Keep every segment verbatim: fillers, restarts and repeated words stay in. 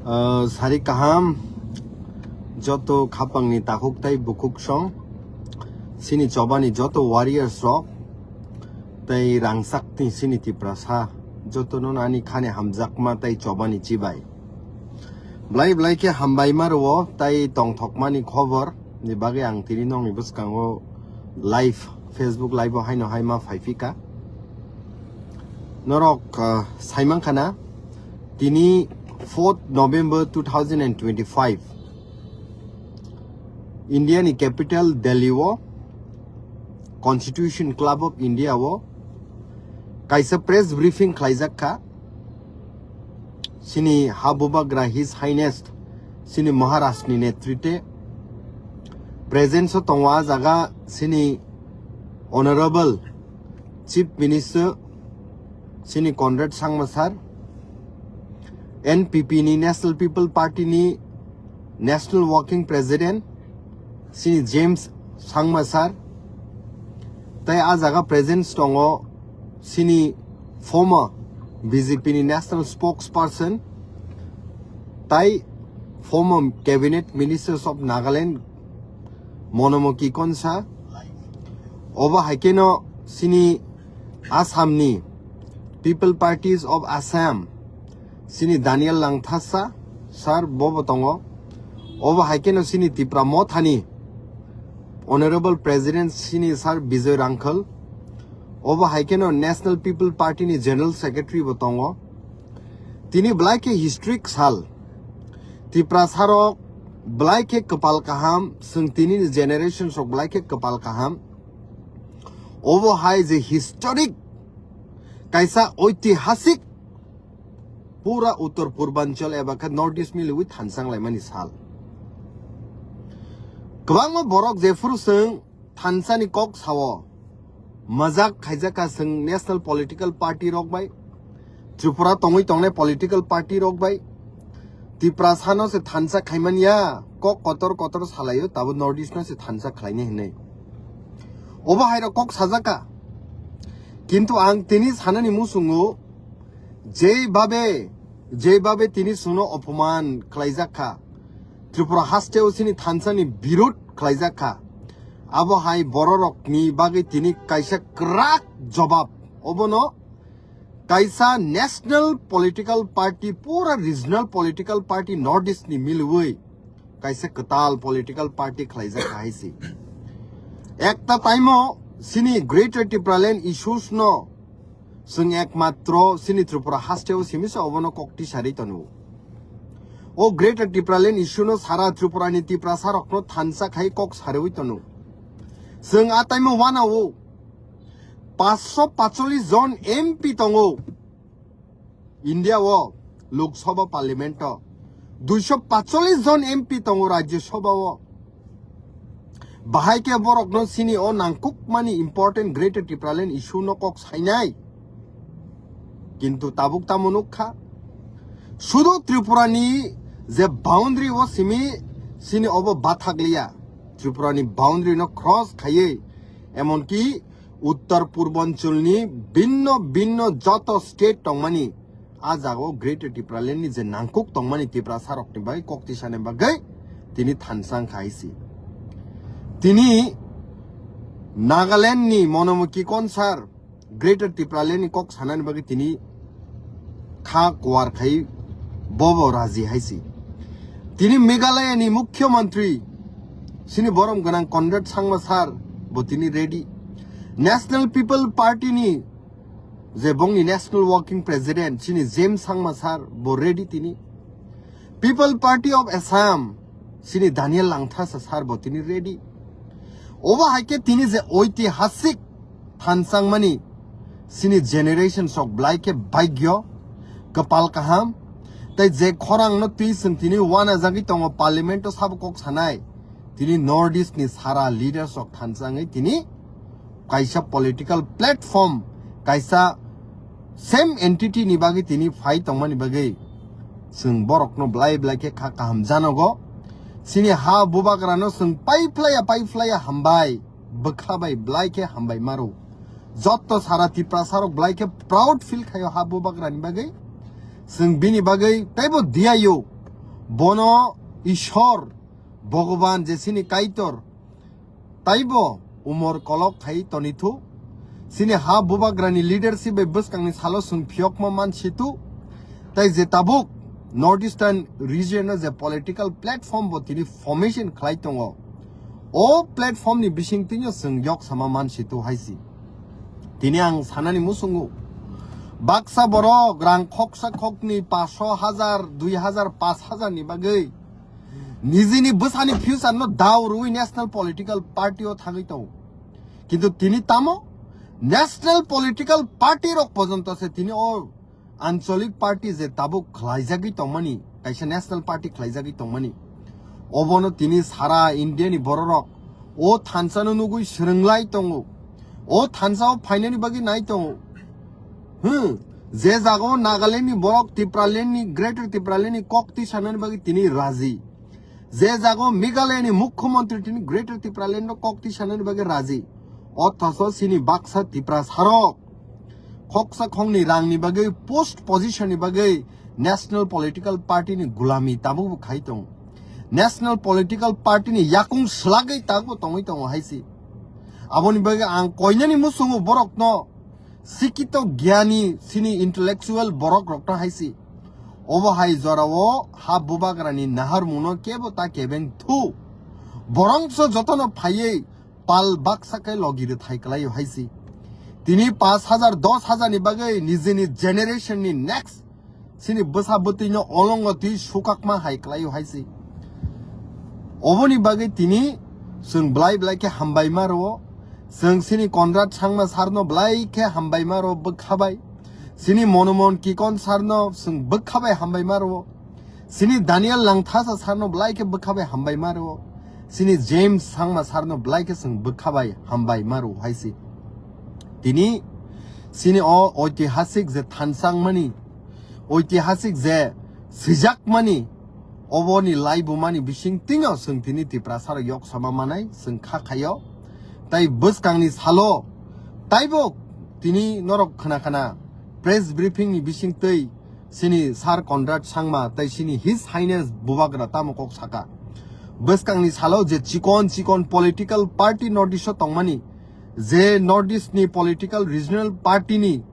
Ah, sari kaham, joto khapangni takhuk tai bukhuk song, sini chobani joto warriors rok, tai rangchakni sini Tiprasa, jotono ani khani hamjakma tai chobani chibai. Blai blai khe hambai ma rwo, tai tongthokmani khobor ni bagwi ang tini nongni bwskango live, Facebook live o haino hai ma phaiphika. Norok, ah, saimankha na, tini fourth November two thousand and twenty-five, India ni capital Delhi o, Constitution Club of India o kaisa press briefing khlaijak kha. Sini ha bubagra His Highness, sini Maharaj ni netritwe presence o tongo a jaga sini Honorable Chief Minister, sini Conrad Sangma sir, N P P ni, National People Party ni National Working President, sini James Sangma sir, tai a jaga presence tongo sini former B J P ni National Spokesperson tai former Cabinet Ministers of Nagaland Monomo Kikon sir, obo hai kheno sini Assam ni People Parties of Assam, sini Daniel Langthasa sir bobo tongo. Obo hai kheno sini Tipra Mothani Honorable President sini Sir Bijoy Rangkhal. Obo hai kheno National People Party ni General Secretary bo tongo. Tini blai khe historic sal. Tiprasa rok blai khe kwpal kaham, chwng tini ni generations rok blai khe kwpal kaham. Obo hai je historic, kaisa oitihasik, pura Uttor Purbanchal eba khe North East miliwi thansa wnglaimani sal. Kwbangma borok jephuru chwng thansa ni kok sao, majak khaijak kha chwng national political party rok bai, Tripura tongwi tongnai political party rok bai, Tiprasa no se thansa khaimani ya, kok kotor kotor salaio, tabo North East no se thansa khlainai hinwi. Obo hai rok kok sajak kha. Kintu ang tini sanani muchungo, jeibabe, jeibabe tini chwngno opoman khlaijak kha, Tripura hasteo chini thansa ni birud khlaijak kha, abo hai bororokni bagwi tini kaisa kwrak jobab, obono kaisa national political party, pura regional political party North East ni miliwi kaisa kwtal political party khlaijak kha hai si. Ekta time o chini Greater Tipraland issues no chwng ekmatro chini Tripura hasteo simi se obono kok tisari tongo. O Greater Tipraland issue no sara Tripura ni Tiprasa rok no thansa khai kok sariwi tongo. Chwng a time o wana o panchsho pacholish jon M P tongo India o, Lok Sabha Parliament o. Duisho pacholish jon M P tongo Rajya Sabha o. Bahai khe borok no sini o nangkukmani important Greater Tipraland issue no kok sainai. Kintu tabuk tamo nuk kha. Sudu Tripura ni je boundary o simi sini obo bathak liya. Tripura ni boundary no cross khaiwi, emonki Uttor Purbanchal ni binno binno joto state tongmani, a jaga o Greater Tipraland ni je nangkuk tongmani Tiprasa rok ni bagwi kok tisani bagwi tini thansa wngkha hai si. Tini Nagaland ni Monomo Kikon sir Greater Tipraland ni kok sanani bagwi tini kha kuar khai bobo raji hai si. Tini Meghalaya ni Mukhyamantri sini borom gwnang Conrad Sangma sir bo tini ready. National People Party ni je bongni National Working President sini James Sangma sir bo ready tini. People Party of Assam sini Daniel Langthasa sir bo tini ready. Obo hai khe tini je oitihasik thansa wngmani sini generation sok blai khe bhagyo, kwpal kaham, tei je khorang no twi chwng tini wana jagwi tongo parliament o sabo kok sanai, tini North East ni sara leaders rok thansa wngwi tini kaisa political platform, kaisa same entity ni bagwi tini phai tongmani bagwi chwng borok no blai blai khe kha kaham janogo. Sini ha bubagra no chwng pai phlaiya, pai phlaiya hambai, bwkha bai blai khe hambai maro. Jotto sara Tiprasa rok blai khe proud feel khaio ha bubagra ni bagwi. Chwng bini bagwi teibo diyaio. Bono Ishwar, Bhagwan je chini Kaitor, taibo umor kolok khai tonithu. Chini ha bubagrani leadership bai bwskangni salo chwng phiyokma mansitu. Tai je tabuk North Eastern region o je political platform bo tini formation khlai tongo, o platform ni bisingtwino chwng yok sama mansitu haisi. Tini ang sanani musungo, baksa borok rang khoksa khokni paso hajar, dui hajar, pash hajar ni bagwi nijini bwsani future no dao rwi national political party o thangwi tongo. Kintu tini tamo national political party rok pojonto se tini o ancholik party je tabuk khlaijagwi tongmani, kaisa national party khlaijagwi tongmani, obono tini sara India ni bororok o thansa no nugwi swrwnglai tongo, o thansa o phainani bagwi nai tongo. Hmm, je jaga o Nagaland ni borok Tipraland ni, Greater Tipraland ni kok twi sanani bagwi tini raji. Je jaga o Meghalaya ni Mukhyamantri tini Greater Tipraland o kok twi sanani bagwi raji. Othocho chini baksa Tiprasa rok khoksa khongni rang ni bagwi, post position ni bagwi national political party ni gulami tabuk bo khai tongo. National political party ni yakung swlagwi tabuk bo tongwi tongo haisi. Aboni bagwi ang koinani musungo borokno sikito gyani chini intellectual borok rokno haisi. Obo hai jorao ha bubagrani naharmungno kebo ta kebeng thu. Borongso jotono phaiwi pal baksa khe logi rwthai kwlaio haisi. Tini pash hajar, dos hajar ni bagwi nijini generation ni next chini bwsa bwtwino olongo twi sukakma hai kwlaio haisi. Oboni bagwi tini chwng blai blai khe hambai ma rwo. Chwng chini Conrad Sangma sir no blai khe hambai ma rwo bwkha bai. Chini Monomohan Kikon sir no chwng bwkha bai hambai ma rwo. Chini Daniel Langthasa sir no blai khe bwkha bai hambai ma rwo. Chini James Sangma sir no blai khe chwng bwkha bai hambai ma rwo haisi. Tini chini o oitihasik je thansang mani, oitihasik je swijak mani, oboni laibumani bising tino chwng tini Tiprasa rok yok sama manai chwng kha khaio. Tai bwskangni salo taibo tini norok khna khna press briefing ni bising twi chini Sir Conrad Sangma tai chini His Highness Bubagra tamo kok saka. Bwskangni salo je chikon chikon political party North East o tongmani, je North East ni political regional party ni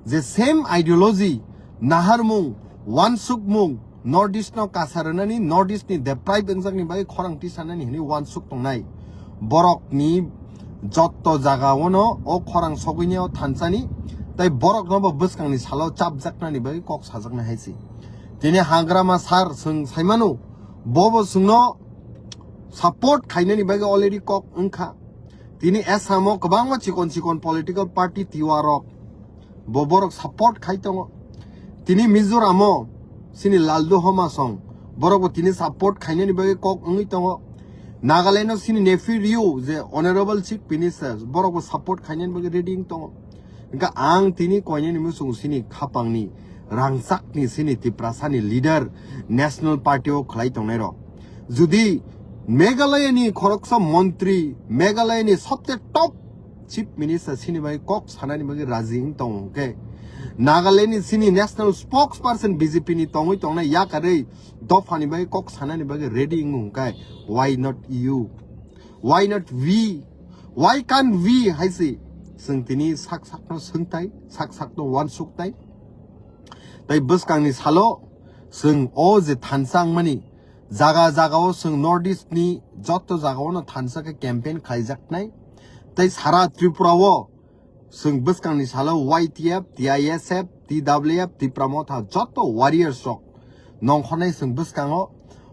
je same ideology, naharmung, wansukmung, North East no kasa rwnani, North East ni deprive wngjakni bagwi khorang tisanani hwnwi wansuk tongnai. Borokni jotto jagao no o khorang sogwini o thansani, tai borokno bo bwskangni salo chapjaknani bagwi kok sajaknai hai se. Tini Hagrama sir chwng saimano, bobo chwngno support khainani bagwi already kok wngkha. Tini Assam o kwbangma chikon chikon political party tiwa rok bo borok support khai tongo. Tini Mizoram o chini Lalduhoma song borok bo tini support khainani bagwi kok wngwi tongo. Nagaland o chini Neiphiu Rio je Honorable Chief Minister borok bo support khainani bagwi ready wng tongo. Hwnkhe ang tini koinani muchung chini khapangni rangchakni chini Tiprasani leader National Party o khlai tongnai rok. Jodi Meghalaya ni khoroksa montri, Meghalaya ni sobse top Chief Minister chini bai kok sanani bagwi raji wng tongo hwnkhe, Nagaland ni chini national spokesperson B J P ni tongwi tongnai yakarwi dophani bai kok sanani bagwi ready wng hwnkhe, why not you? Why not we? Why can't we? Hai se chwng tini sak sakno swngtai, sak sakno wansuktai. Tai bwskangni salo chwng o je thansa wngmani jaga jagao chwng North East ni jotto jagaono thansa khe campaign khaijaknai. Tai sara Tripura o chwng bwskangni salo Y T F, T I S F, T W F, Tipra Motha jotto warriors rok nongkhornai chwng bwskango.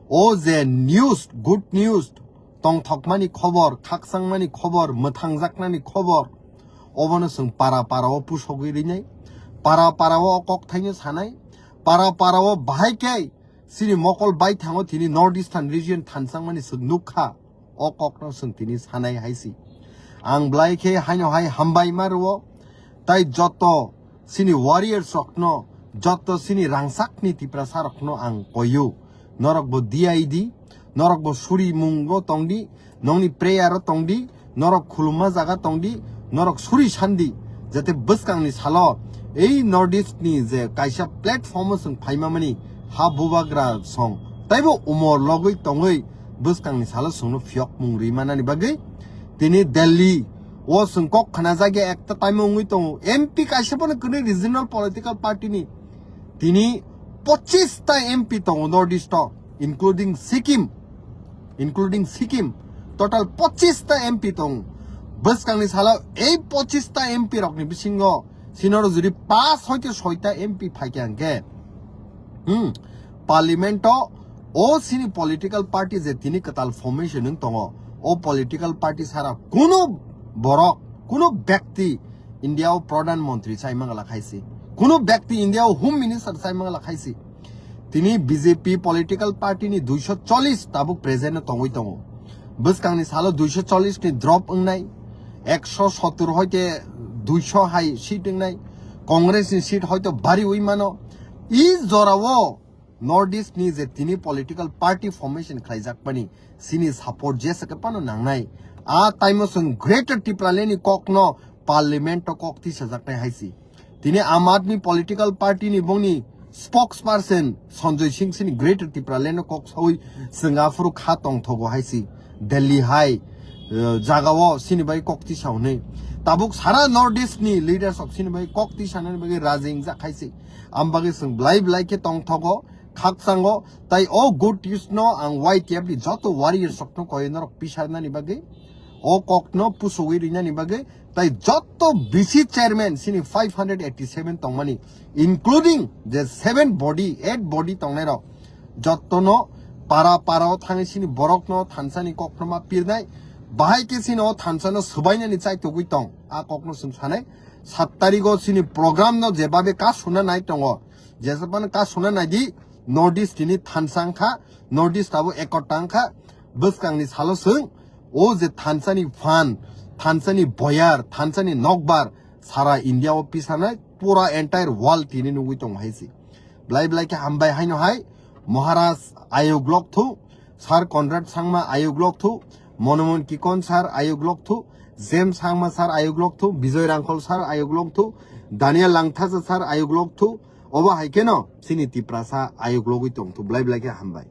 O je news, good news, tongthokmani khobor, khakchangmani khobor, mwthangjaknani khobor, obono chwng para para o pusogwi rinai, para para o kok thaino sanai, para para o bahai khe chini mokol baithango tini North Eastern region thanchangmani chwng nukha. O kokno chwng tini sanai hai si. Ang blai khe haino hai hambai ma rwo, tai joto chini warriors rokno, joto chini rangchakni Tiprasa rokno ang koiyo. Norok bo D I D, norok bo suri mungo tongdi, nongni prayer o tongdi, norok khulumma jaga tongdi, norok suri sandi, jate bwskangni salo ei North East ni je kaisa platform o chwng phaima mani ha bubagra song Taibo umor logwi tongwi bwskangni salo chwngno phiyokmung rwi manani bagwi tini Delhi o chwng kok khna jagya ekta time wngwi tongo. M P kaisa phano kwrwi regional political party ni tini pochis ta M P tongo North East o, including Sikkim, including Sikkim, total pochis ta M P tongo. Bwskangni salo ei pochis ta M P rokni bisingo sinoro jodi pas hoite soita M P phaikha hwnkhe, hmm, parliament o o sini political party je tini kwtal formation wng tongo, o political party sara kuno borok, kuno byakti India o pradhan mantri chai mangla khaisi, kuno byakti India o home minister chai mangla khaisi. Tini B J P political party ni duiso chollish tabuk present no tongwi tongo. Bwskangni salo duiso chollish ni drop wngnai, ekso sottor hoite duiso hai seat wngnai, Congress ni seat hoito bari wi mano. I jorao North East ni je tini political party formation khlaijak pani sini support jesa khe pano nangnai. A taimo chwng Greater Tipraland ni kokno parliament o kok tisajaknai haisi. Tini Aam Aadmi political party ni bongni spokesperson Sanjay Singh sini Greater Tipraland o kok sawi chwng aphuru kha tongthogo haisi. Delhi hai, eh, jagao sini bai kok tisa hwnwi. Tabuk sara North East ni leaders rok sini bai kok tisanani bagwi raji wngjak haisi. Am bagwi chwng blai blai khe tongthogo, khakchango, tai o good news no ang Y T F ni joto warriors rok no koi norok pisarnani bagwi, o kok no pusugwi rinani bagwi, tai joto B C chairman sini five hundred eighty seven tongmani, including je seven body, eight body tongnai rok, joto no para para o thangwi sini borok no thansa ni kok no ma pirnai, bahai khe sini o thansa no swbainani chaitugwi tong, a kok no chwng sanai. Sat tarigo sini program no jebabe ka suna nai tongo, Jesapano ka suna naidi, North East tini thansa wngkha, North East abo ekota wngkha, bwskangni salo chwng o je thansani phan, thansani boyar, thansani nokbar, sara India o pisanai, pura entire world tini nugwi tongo hai se. Blai blai khe hambai haino hai, Maharaj ayok lok thu, Sir Conrad Sangma ayok lok thu, Monomohan Kikon Sir ayok lok thu, James Sangma Sir ayok lok thu, Bijoy Rangkhol Sir ayok lok thu, Daniel Langthasa Sir ayok lok thu, obo hai kheno chini Tiprasa ayok logwi tong thu, blai blai khe hambai.